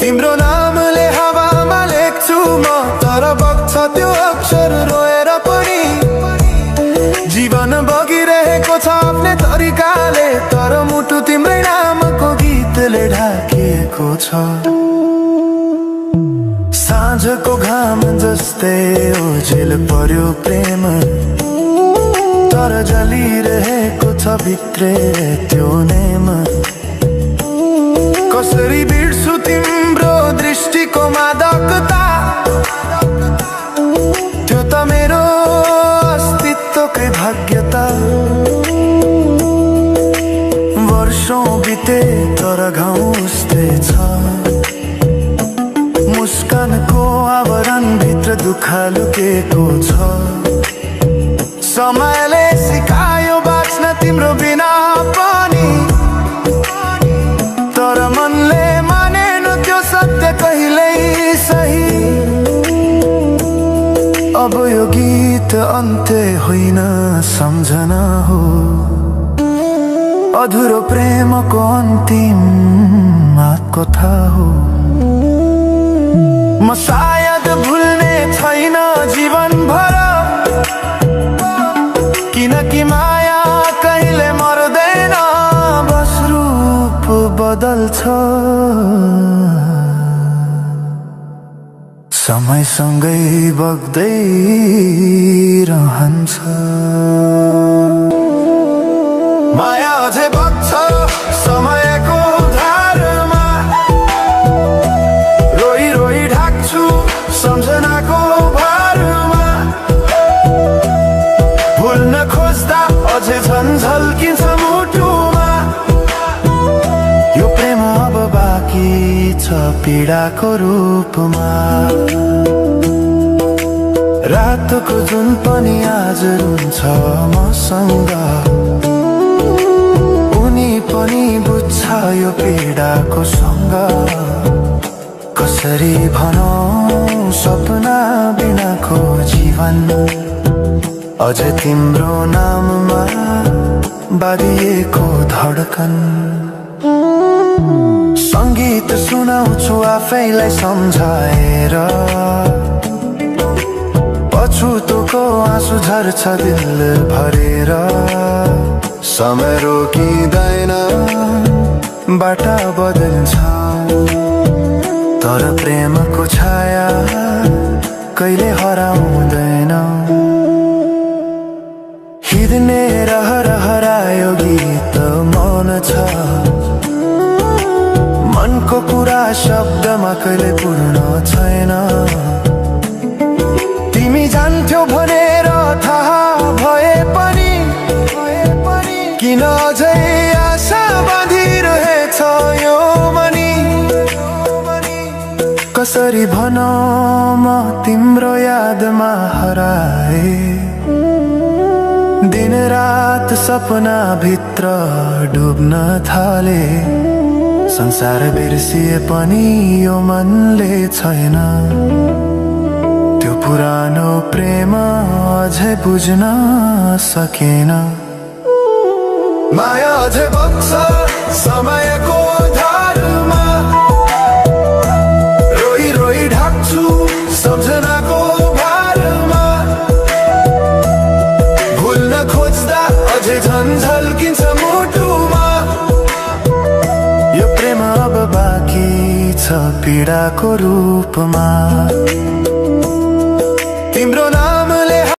तिम्रो नामले हावामा लेख्छु म, तर बग्छ त्यो अक्षर रोएर पनि। जीवन बगिरहेको छ आफ्नै तरिकाले, तर मुटु तिम्रै नामको गीतले ढाकिएको छ। साँझको घाम जस्तै ओझेल पर्यो प्रेम, तर जलिरहेको छ भित्रै त्यो नेम। कसरी बिर्छु तिम्रो दृष्टिको मादकता, त्यो त मेरो अस्तित्वकै भाग्यता। वर्षौं बिते तर घाउ उस्तै छ, मुस्कानको आवरण भित्र दुःख लुकेको छ। समयले सिकायो बाँच्न तिम्रो बिना पनि, तर मनले मानेन त्यो सत्य कहिल्यै सही। अब यो गीत अन्त्य होइन सम्झना हो, अधुरो प्रेमको अन्तिम कथा हो। म सायद भुल्ने छैन जीवनभर, किनकि माया कहिले मर्दैन, बस रूप बदल्छ। समयसँगै बग्दै रहन्छ। माया अझै बग्छ समयको धारमा, रोई रोई ढाक्छु सम्झनाको भारमा। भुल्न खोज्दा अझै झन् झल्किन्छ मुटुमा, यो प्रेम अब बाँकी छ पीडाको रूपमा। रातको जुन पनि आज रुन्छ मसँग, उनी पनि बुझ्छ यो पीडाको सँग। कसरी भनौं सपना बिनाको जीवन, अझ तिम्रो नाममा बाँधिएको धड्कन। संगीत सुनाउँछु आफैलाई सम्झाएर, पछुतोको आँसु झर्छ दिल भरेर। समय रोकिँदैन बाटा बदल्छ, तर प्रेमको छाया कहिले हराउँदैन। हिँड्ने हरायो गीत मौन छ, मनको कुरा शब्दमा कहिले पूर्ण छैन। तिमी जान्थ्यौ भनेर थाहा भए पनि, किन अझै आशा बाँधिरहेछ यो मनी। कसरी भनौं म तिम्रो यादमा हराए, दिन रात सपना भित्र डुब्न थाले। संसार बिर्सिए पनि यो मनले छैन, त्यो पुरानो प्रेम अझै बुझ्न सकेन। माया अझै बग्छ समयको धारमा, रोई रोई ढाक्छु सम्झनाको भारमा। भुल्न खोज्दा अझै झन् झल्किन्छ मुटुमा, यो प्रेम अब बाँकी छ पीडाको रूपमा।